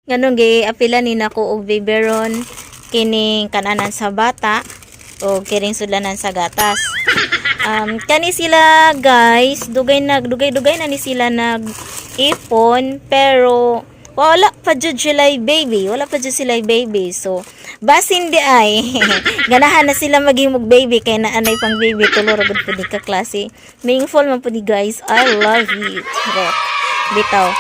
Nganong giapila ni nako og biberon, kining kananan sa bata o kining sudlanan sa gatas. Kani sila, guys, dugay nag dugay-dugay na ni sila nag ipon, pero wala pa jud sila baby, wala pa jud sila baby. So basin di ay ganahan na sila maghimog baby kay naanay pang baby, tulo ra gud pud ni ka klase. Meaningful man pud ni, guys. I love you. Charot. Bitaw.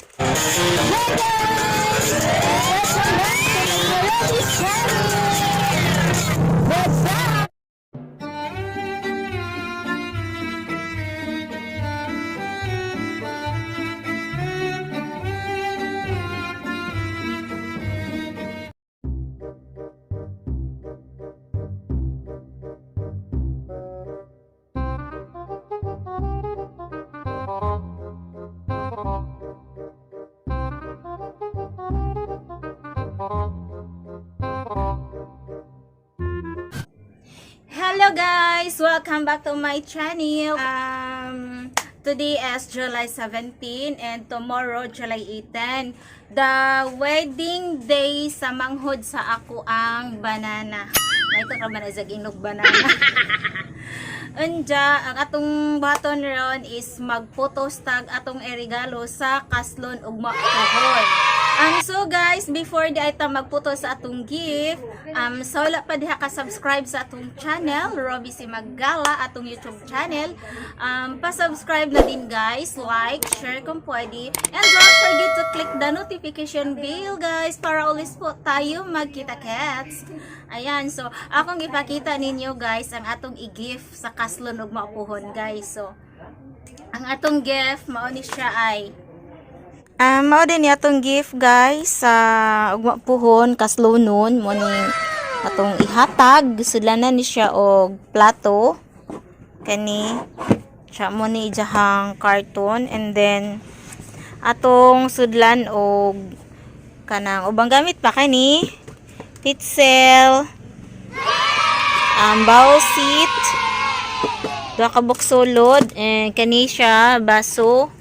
Hey guys! Welcome back to my Melody channel! What's up? Hello guys! Welcome back to my channel. Today is July 17 and tomorrow July 18. The wedding day sa manghod sa ako ang banana. May ka man sa inog banana. Anja, ang atong baton ron is magputos tag atong erigalo sa kaslon ug mapuhon. So guys, before di ay ta magputos sa atong gift, so wala pa diha ka subscribe sa atong channel, Robbie si Maggala, atong YouTube channel, pa-subscribe na din guys, like, share kung pwede, and don't forget to click the notification bell, guys, para always po tayo magkita cats. Ayan, so akong ipakita ninyo, guys, ang atong i-gift sa kaslon ug maupuhon, guys. So, ang atong gift mao ni siya ay mao din ni atong gift, guys, sa ugma puhon kaslonon mo ni atong ihatag. Sudlanan ni siya og plato kani siya mo ni ijahang carton, and then atong sudlan og kanang ubang gamit pa, kani pitsel, bowl seat, duha ka sulod, and kani siya baso,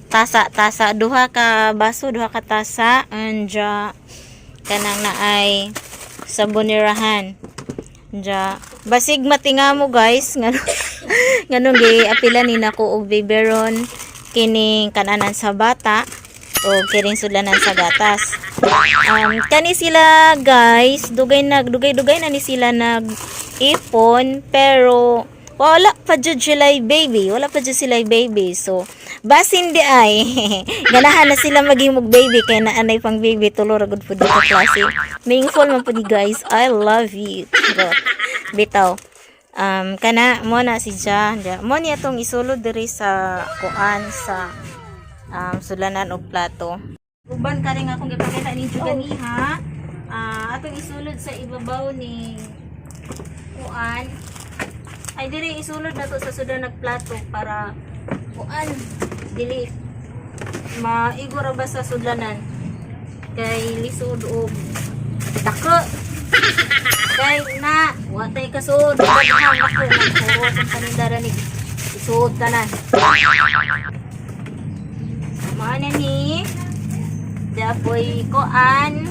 tasa, tasa, duha ka baso, duha ka tasa, and kanang naay sabonerahan. Ja, basig matinga mo, guys, ngano nganong giapila ni nako og biberon, kining kananan sa bata o kining sudlanan sa gatas. Kani sila, guys, dugay nag dugay-dugay na ni sila nag ipon, pero wala pa jud sila baby, wala pa jud sila baby. So basin di ay ganahan na sila maghimog baby kay naanay pang baby, tulo ra gud pud ka klase. Meaningful man pud ni, guys. I love you. Charot. Bitaw. Kana mo na si Ja. Ja. Mo ni atong isulod diri sa kuan sa sulanan og plato. Uban ka rin akong gipakita ninyo ganiha. Ah, atong isulod sa ibabaw ni kuan. Ay, diri isulod na to sa sudan nagplato para kuan dili maigo ra ba sa sudlanan kay lisod og dako kay na watay kasuod daghang ako nagpuro kung panindara ni isuod tanan. Mao na ni dapoy kuan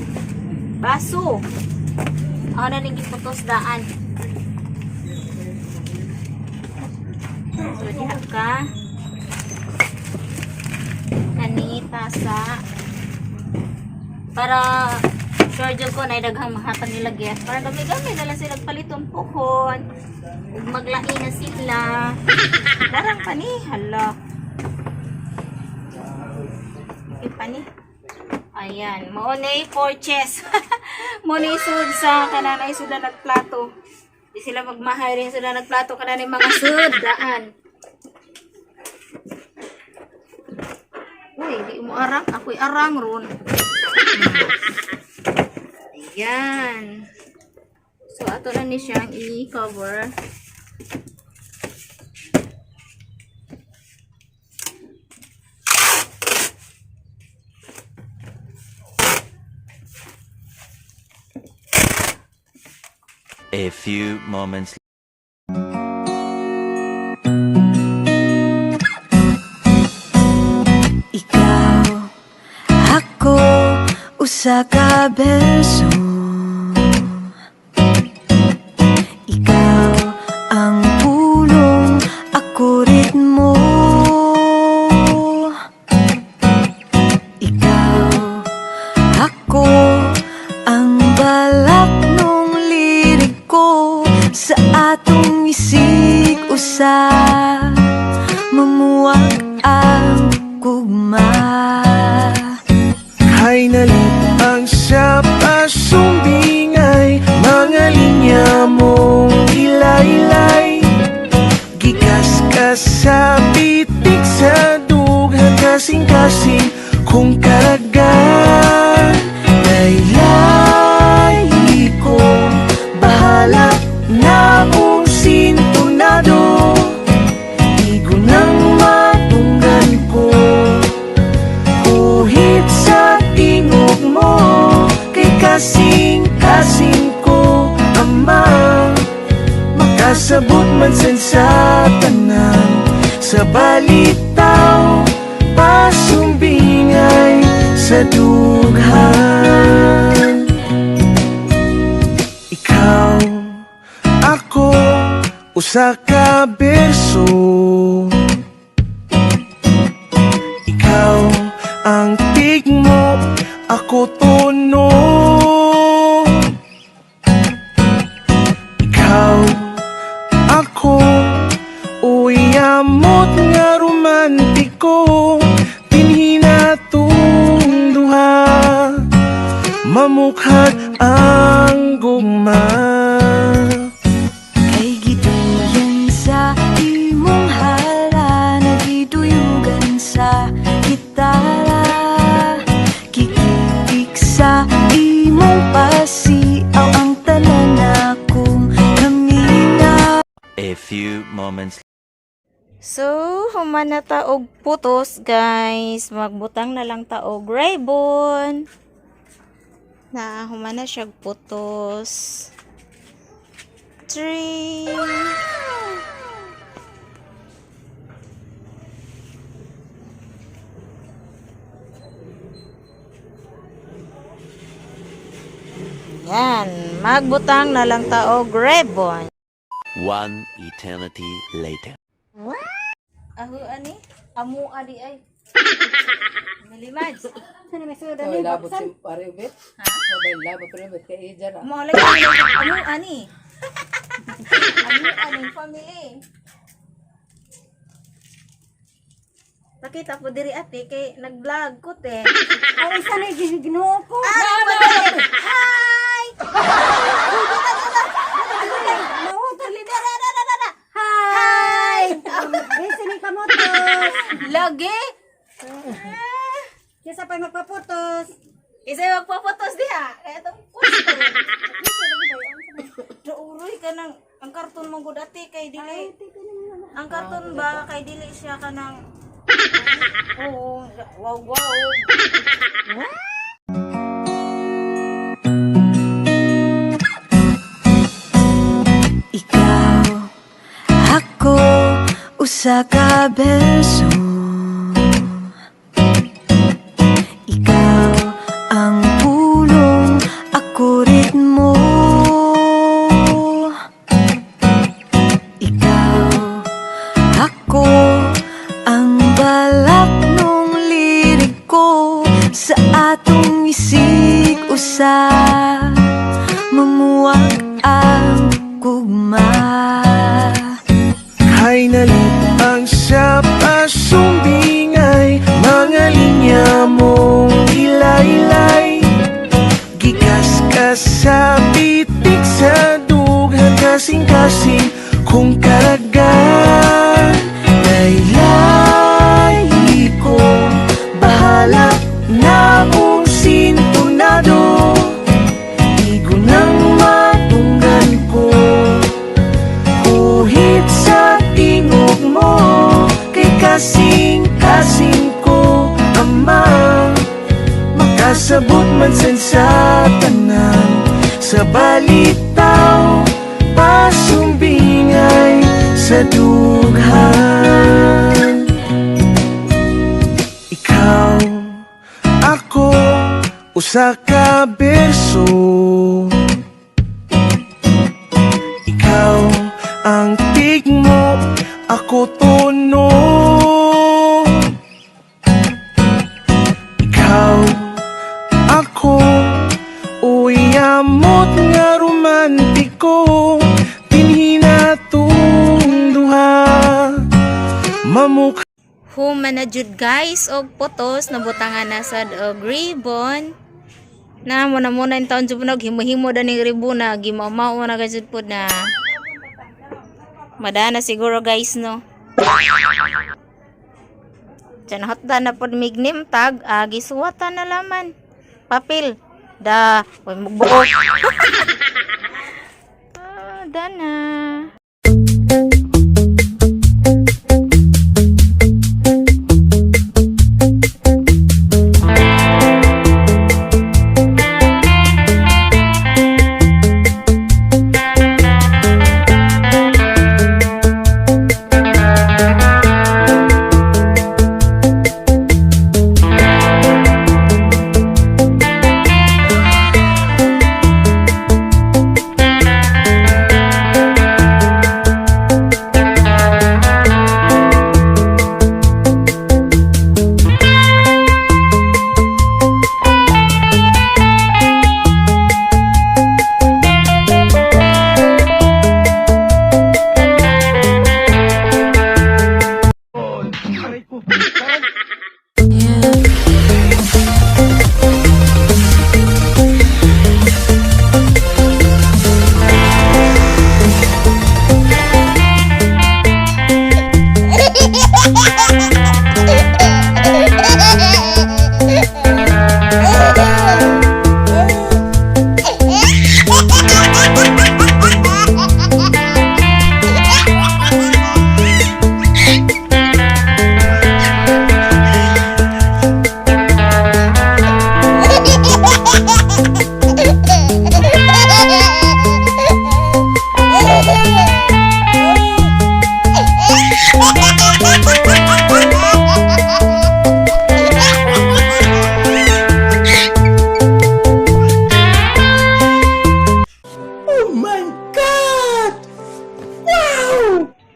baso. Ako na ning giputos daan. So diha ka kani tasa para sure jud ko na daghang mahatag nila gift para gami-gami na lang sila paliton puhon ug maglain na sila. Darang pa ni, hala. Okay pa ni. Ayan, mao na purchase. Mao na isud sa kanang ay sila nagplato. Di sila magmahay rin sila nagplato kanang mga sud daan. Uy, di mo arang. Ako'y arang ron. Ayan. So, ato na ni siyang i-cover. A few moments Ikaw, ako, usap. Usa ka berso. Ikaw ang pulong, ako ritmo. Ikaw, ako, ang balak nung liriko. Sa atong isig usa, mamuwag ang gugma. Hay nalipang sa pasumbingay, mga linya mong ilaylay. Gikas ka sa pitik sa dughan, kasing-kasing kong karagan. Laylay kong bahala na kung sintonado. Igo nang matunggan ko. Kuhit sa tingog mo, kay kasing-kasing ko ama. Makasabot man sen sa tanan, sa balitaw pasumbingay sa dughan. Ikaw, ako, usa ka berso. Ikaw ang tigmo, ako tono. Ikaw, ako, uyamot nga romantiko. Dinhi natong duha, mamukhag ang gugma. Kay giduyan sa imong hala, nagiduyugan sa gitara. Kikitik sa imong pasiaw, ang tanan akong naminaw. A few moments So, human na ta og putos, guys. Magbutang na lang ta og ribbon. Na human na siya og putos. Three. Yan, magbutang na lang ta og ribbon. One eternity later. Ahu ani? Amu adi ay. Nalimads. Oh, labot si pare ubit. Ha? Mobile labot pare ubit kay Ijar. Mo lagi amu ani. Amu ani family. Pakita po diri ate kay nag-vlog ko te. Ang isa na Ginoo ko. Hi! Hi! Busy ni kamotos. Lagi. Kisa pa magpaputos. Isa magpapotos diha. Kaya itong pwesto. Dauroy ka ng ang karton mo gud ate kay dili. Ang karton ba kay dili siya kanang. Oo, wow wow. Ikaw, ako, usa ka berso. Ikaw ang pulong, ako ritmo. Ikaw, ako, ang balak nung liriko. Sa atong isig usa, mamuwag ang gugma. Hay nalipang sa pasumbingay, mga linya mong ilaylay. Gikas ka sa pitik sa dughan, kasing-kasing kong karagan. Laylay kong bahala na kung sintonado. Igo nang matunggan ko. Kuhit sa tingog mo, kay kasing-kasing ko ama. Makasabot man sen sa tanan, sa balitaw pasumbingay sa dughan. Ikaw, ako, Usa ka berso. Ikaw ang tigmo, ako tono. Ikaw, ako, uyamot nga romantiko. Dinhi natong duha Mamuk Human na jud guys og putos, nabutangan na sad og ribbon. Na mo na muna in taon jud og himo-himo daning ribbon na gimao-mao na gajud pod na. Madana siguro guys, no. Diyan hotda na pod mignim tag, gisuwatan na laman. Papel. Da, oy mugbuok. Ah, dana.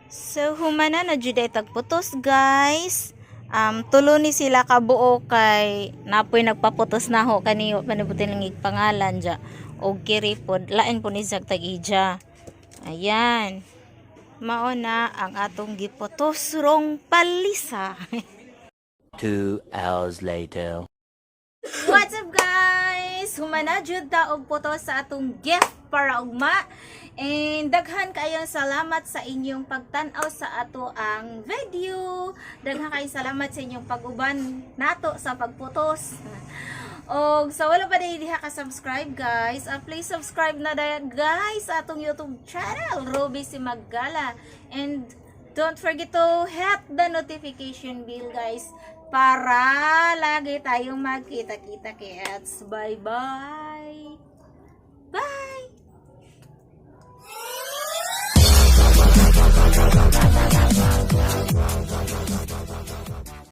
So humana na jud ay tagputos guys. Tulo ni sila kabuo kay napoy nagpaputos na ho kani panibutin lang pangalan ja og kiri pod lain po ni Zag tag-ija. Ayan. Mao na ang atong giputos rong palisa. 2 hours later. What's up guys? Humana jud ta og putos sa atong gift para ugma. And daghan kayong salamat sa inyong pagtan-aw sa ato ang video. Daghan kayong salamat sa inyong pag-uban nato sa pagputos. Og sa wala pa dahil diha ka subscribe guys, please subscribe na dayon guys sa atong YouTube channel Ruby Simaggala. And don't forget to hit the notification bell guys para lagi tayong magkita-kita kits. Bye-bye. Bye.